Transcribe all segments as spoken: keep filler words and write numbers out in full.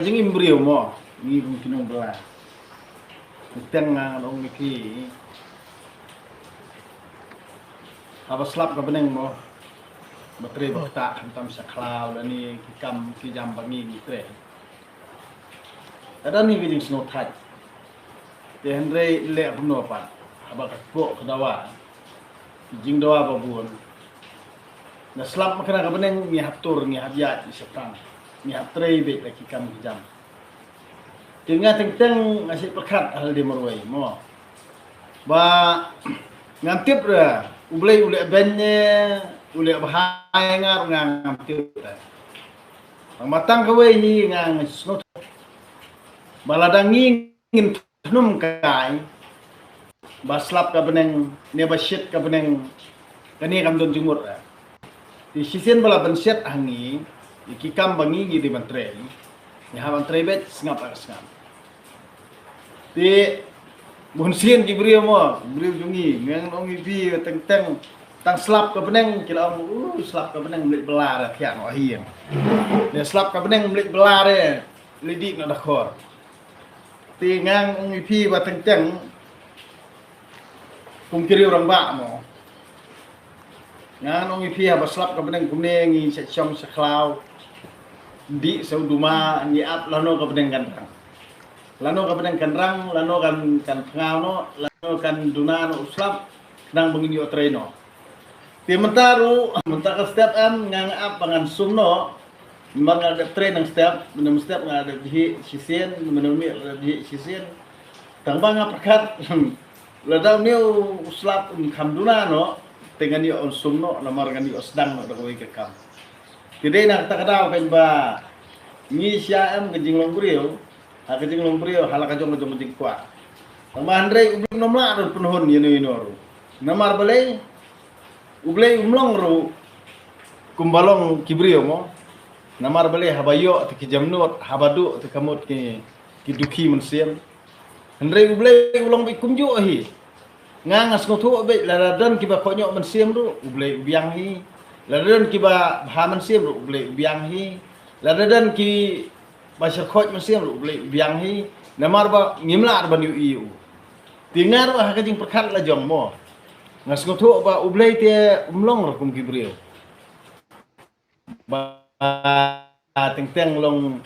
jingim briew mo, ngi kum ki nongbylla. Teng nga ngan ong ïa phi, haba slap ka bneng mo, ba trei ba ktah khamtam sha khlaw lane ki kam ki jam ba ngi ngi trei. Ka don hi ka jingsngewthait. Te hynrei leh kumno pat, haba ka kpoh ka dawa, ki jingdawa ba bun, nga slap ma kane ka bneng, ngi hap tur, ngi hap ïaid sha tang, ngi hap trei beit da ki kam ki jam. Te nga teng teng nga shu pyrkhat ha lade marwei mo, ba ngam tip re U Blei u leh beiñ ne u leh bha ïa nga ruh, nga ngam tip re. Tang ba tang kawei hi nga sngewthuh ba lada ngi ngin thnum kai ba slap ka bneng ne ba shit ka bneng, kane kam don jingmut re. Te shisien ba la ban shet ha ngi ïa ki kam ba ngi ngi dei ban trei, ngi hap ban trei beit sngap ar sngap. Te bunsien ki briew mo, briew jong ngi, nga ngan ong ïa phi, teng teng tang slap ka bneng ki la ong, u slap ka bneng mlih bla re thiang wa hiang. Ne slap ka bneng mlih bla re, leh dih na da khor. Te nga ngan ong ïa phi ba teng teng kum ki riew rangbah mo, nga ngan ong ïa phi, haba slap ka bneng kumne ngi shet shong sha khlaw, dih sha u duma, ngi ap lano ka bneng kan rang. Lano ka bneng kan rang, lano kan, kan phngaw noh, lano kan duna noh u slap, khnang ba ngin ïoh trei noh. Te mynta ruh, mynta ka step em, nga nga ap ba ngan sum noh, namar nga dep trei nang step, mynta step nga dep dih shisien, mynta mi dep dih shisien. Tang ba nga pyrkhat, lada une u slap un kham duna noh, te ngan ïoh un sum noh, namar ngan ïoh sdang noh da kawei ka kam. Te dei na kata ka daw kan ba ngi sha em ka jinglong briew, ha ka jinglong briew, ha la ka jong ka jong ka jingkwah. Tang ba hynrei U Blei um lah ruh pynhun ïa no ïa no ruh. Namar balei? U Blei um long ruh kumba long ki briew mo. Namar balei? Haba ïoh te ki jemnud, haba duh te ka mut ki, ki dukhi mynsiem. Hynrei U Blei u long beit kumjuh hi. Nga nga sngewthuh beit, lada don kiba kohnguh mynsiem ruh U Blei u biang hi. Lada don kiba bha mynsiem ruh U Blei u biang hi. Lada don kiba syrkhot mynsiem ruh U Blei u biang hi. Namar ba ngim lah ban ïohi ïa u. Te nga ruh ha ka jingpyrkhat la jong mo, nga sngewthuh ba U Blei te um long ruh kum ki briew. Ba teng teng long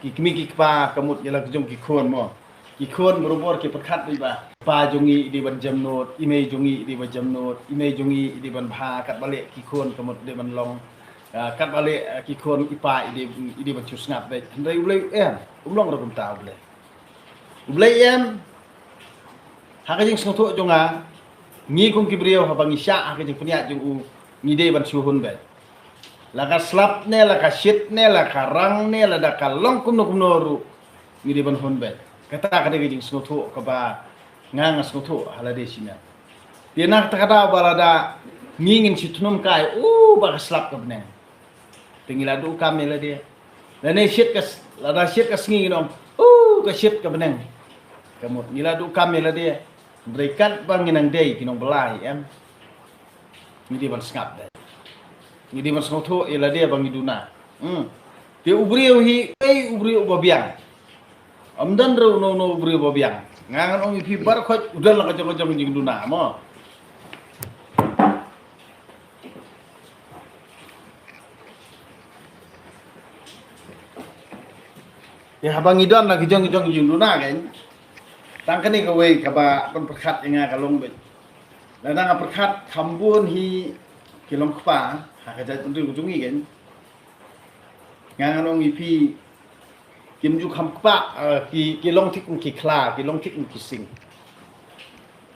ki kmie ki kpa, ka mut ïa la ka jong ki khun mo. Ki khun barabor ki pyrkhat beit ba pa jong ngi i dei ban jemnud, i mei jong ngi i dei ban jemnud, i mei jong ngi i dei ban bha, katba leh ki khun ka mut dei ban long, ah, katba leh, ah, ki khun i pa i dei, i dei ban shu sngap beit. Hynrei U Blei em, um long ruh kumta U Blei. U Blei em, ha ka jingsngewthuh jong nga, ngi kum ki briew haba ngi shah ha ka jingpynïaid jong u, ngi dei ban shu hun beit. La ka slap ne, la ka shit ne, la ka rang ne, lada ka long kumno kumno ruh, ngi dei ban hun beit. Kata ka dei ka jingsngewthuh kaba nga nga sngewthuh ha lade shimet. Te na kata ka daw ba lada ngi ngin shu thnum kai, u ba ka slap ka bneng, te ngi la duh kam ïa lade. Lane shit ka s-, lada shit ka sngi ngin ong, u ka shit ka bneng. Ka mut ngi la duh kam ïa lade. Hynrei katba ngi nang dei ki nongbylla hi em, ngi dei ban sngap de. Ngi dei ban sngewthuh ïa lade ba ngi duna. Hmm. Te u briew hi, ei u briew uba biang. Ym don ruh uno uno u briew ba biang. Nga ngan ong ïa phi baroh khoit u don la ka jong ka jong jingduna mo. Ïa haba ngi don la ka jong ka jong jingduna kan. Tang kane kawei kaba pynpyrkhat ïa nga ka long beit. Lada nga pyrkhat kham bun hi ki longkpa ha ka jaitbynriew ka jong ngi kan. Nga ngan ong ïa phi, kim ju kham kpa, eh, ki, ki long thik kum ki khla, ki long thik kum ki sing.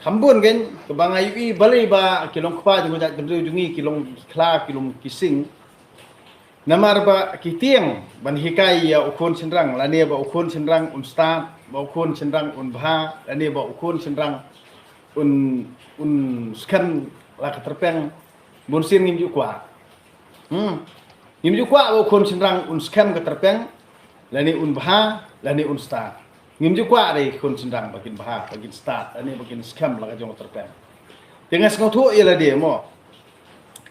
Kham bun kan, kaba nga ïohi balei ba ki longkpa jong ka jaitbynriew jong ngi ki long ki khla, ki long ki sing. Namar ba ki tieng ban hikai ïa u khun shynrang, lane ba u khun shynrang un stad, ba u khun shynrang un bha, lane ba u khun shynrang un, un skhem la ka tyrpeng, bunsien ngim ju kwah. Hmm. Ngim ju kwah ba u khun shynrang un skhem ka tyrpeng, lane un bha, lane un stad. Ngim ju kwah re khun shynrang ba kin bha, ba kin stad, lane ba kin skhem la ka jong ka tyrpeng. Te nga sngewthuh ïa lade mo.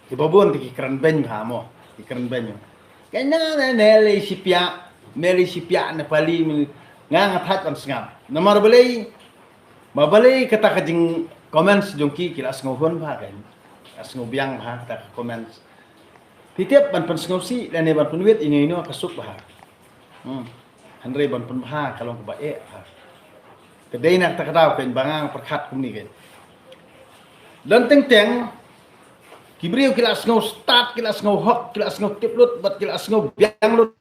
Kiba bun te ki kren beiñ bha mo, ki kren beiñ. Ka na na na le shipia. Meli shi piak ne pali meli. Nga nga thait ban sngap. Namar balei, ma balei kata ka jing comments jong ki ki la sngew hun bha kan. La sngew biang bha kata ka comments. Phi tip ban pynsngewsih lane ban pynwit ino ino ka suk bha. Hmm. Hynrei ban pynbha ka long kaba eh bha. Ka dei na kata ka daw kan ba nga pyrkhat kumne kan. Don teng teng ki briew ki la sngew stad, ki la sngew hok, ki la sngew tip lut, bad ki la sngew biang lut.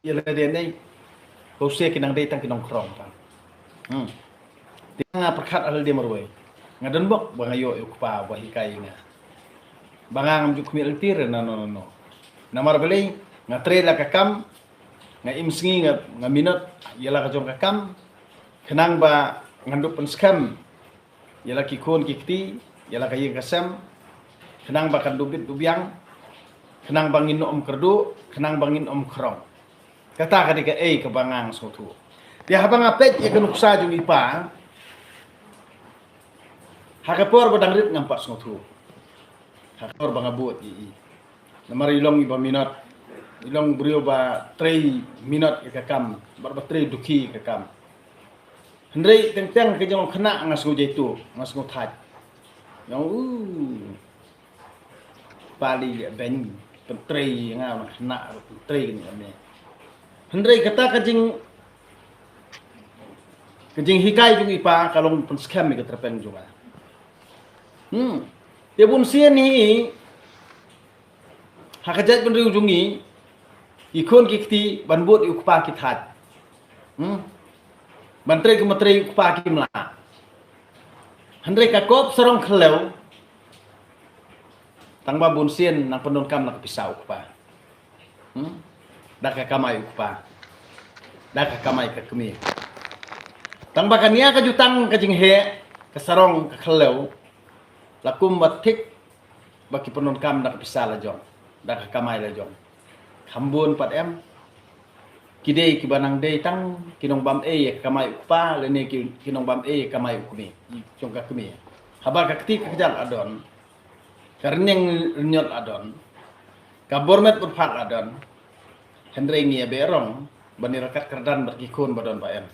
Ïa lade nei. Ko se ki nang dei tang ki nongkrong tang. Hmm. Te nga pyrkhat ha lade marwei. Nga don bok ba nga ïoh ïa u kpa ba hikai nga. Ba nga ngam ju khmih lynti re na no no no. Namar balei nga trei la ka kam, nga im sngi nga, nga minot ïa la ka jong ka kam. Khnang ba ngan dup pynskhem ïa la ki khun ki kti, ïa la ka ïing ka sem. Khnang ba kan dup bit dup biang. Khnang ba ngin ym kyrduh, khnang ba ngin ym krong. Kata ka dei kaei kaba nga sngewthuh. Te haba nga peit ïa ka nuksa jong i pa, ha ka por ba dang rit ngam pat sngewthuh. Ha ka por ba nga bud ïa i. Namar i long iba minot. I long briew ba trei minot ïa ka kam, bad ba trei dukhi ïa ka kam. Hynrei teng teng ka jinglong khynnah nga sngew jaituh, nga sngew thait. Nga ong, u, pali ïa beiñ, pyntrei ïa nga, nga khynnah ruh pyntrei ïa nga ne. Hynrei kata ka jing, ka jinghikai jong i pa ka long pynskhem ïa ka tyrpeng jong nga. Hmm. Te bun sien hi, ha ka jaitbynriew jong ngi, ki khun ki kti ban bud ïa u kpa ki thait. Hmm. Ban trei ki ma trei u kpa kim lah. Hynrei ka kop sarong khlem. Tang ba bun sien nang pyndonkam na ka pisa u kpa. Hmm. Da ka kamai u kpa. Da ka kamai ka kmie. Tang ba ka nia ka jutang ka jingheh, ka sarong ka khlem. La kum ba thik ba ki pyndonkam da ka pisa la jong, da ka kamai la jong. Kham bun pat em. Ki dei kiba nang dei tang ki nongbam ei ïa ka kamai u kpa, lane ki, ki nongbam ei ïa ka kamai u kmie, jong ka kmie. Haba ka kti ka kjat la don, ka rynïeng rynñiot la don, ka bor met bor phad la don. Hynrei ngi ïa beh rong ban ïa ryngkat kyrdan bad ki khun ba don ba em.